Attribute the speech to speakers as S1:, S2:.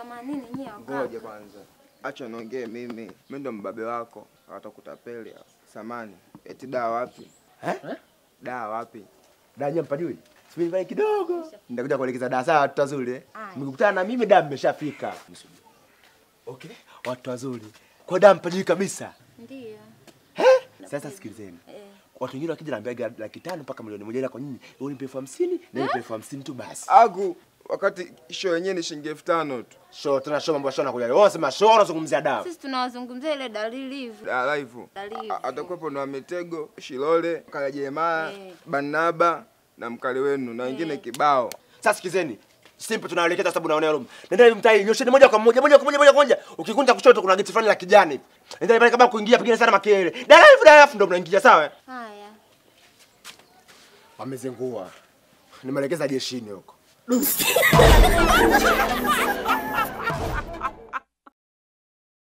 S1: Samanini nyie wakaka.
S2: Ngoja kwanza. Acha niongee mimi. Mimi ndo mbabe wako. Watakutapeli hapa. Samani. Eti daa wapi?
S3: Eh?
S2: Daa wapi?
S3: Daa nyie mpajui? Subiri pale kidogo. Nitakuja kuelekeza daa sawa watu wazuri. Mkikutana na mimi daa mmeshafika. Okay, watu wazuri. Kwa daa mpajui kabisa.
S1: Ndio.
S3: Eh? Sasa sikilizeni. Watu wengine wakija naambia 500,000 mpaka 1,000,000 ila kwa nyinyi wewe nipe 50,000 na nipe 50,000 tu basi.
S2: Agu wakati show yenyewe ni shilingi 5,000 tu.
S3: Show tena show mambo ya show nakuja. Wewe unasema show unazungumzia dawa.
S1: Sisi tunawazungumzia ile dalili hivi.
S2: Da live. Atakuwepo na Mitego, Shilole, Kalajemaa, Banaba na mkali wenu na wengine kibao.
S3: Sasa sikizeni. Simple tunaelekeza sababu naonea room. Nenda hivi mtai nyosheni moja kwa moja moja kwa moja moja kwa moja. Ukikunja kushoto kuna geti fulani la kijani hivi. Nenda pale kama kuingia pigine sana makelele. Da live da live ndo mnaingia sawa?
S1: Haya.
S3: Wamezingua. Nimeelekeza jeshini huko.